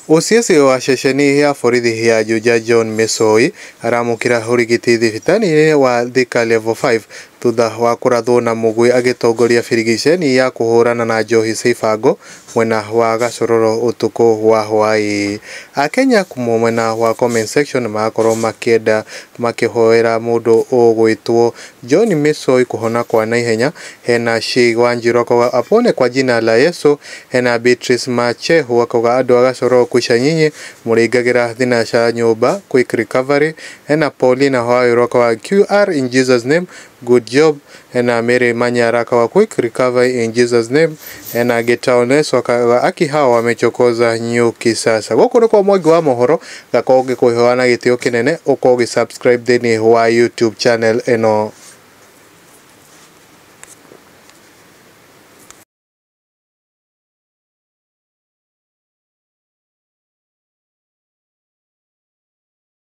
OCS wa ceceni ya borithi ya Juja John Mesoi aramũkĩra ũrigiti thibitarĩ-inĩ wa Thika Level 5 thutha wa kũrathwo na mũgwĩ agĩtongoria birigiceni ya kũhũrana na njohi cia ibango mwena wa Gacũrũrũ ũtukũ wa hwaĩ. Akenya kuma mwena wa comment section magakorwo makĩenda makĩhoera mũndũ ũgwĩtwo John Mesoi kũhona kwa naihenya. Hena Sheikh Wanjiru akauga apone kwa jina la Yesu. Hena Beatrice Machehu akauga andũ a Gacũrũrũ kwisha nyinyi mũrĩingagĩra thinaca nyũmba quick recovery. Hena Paulina Waweru akauga QR in Jesus name, good job. Hena Mary Manyara akauga quick recovery in Jesus name. Hena Gitaoneso akauga aki hawa wamechokoza nyuki sasa. Gũkũ nĩ kwa Mwangi wa mohoro, gakorwo ngĩkũhoya na gĩtĩo kĩnene ũkorwo ũgĩ subscribe thĩinĩ wa YouTube channel ĩno.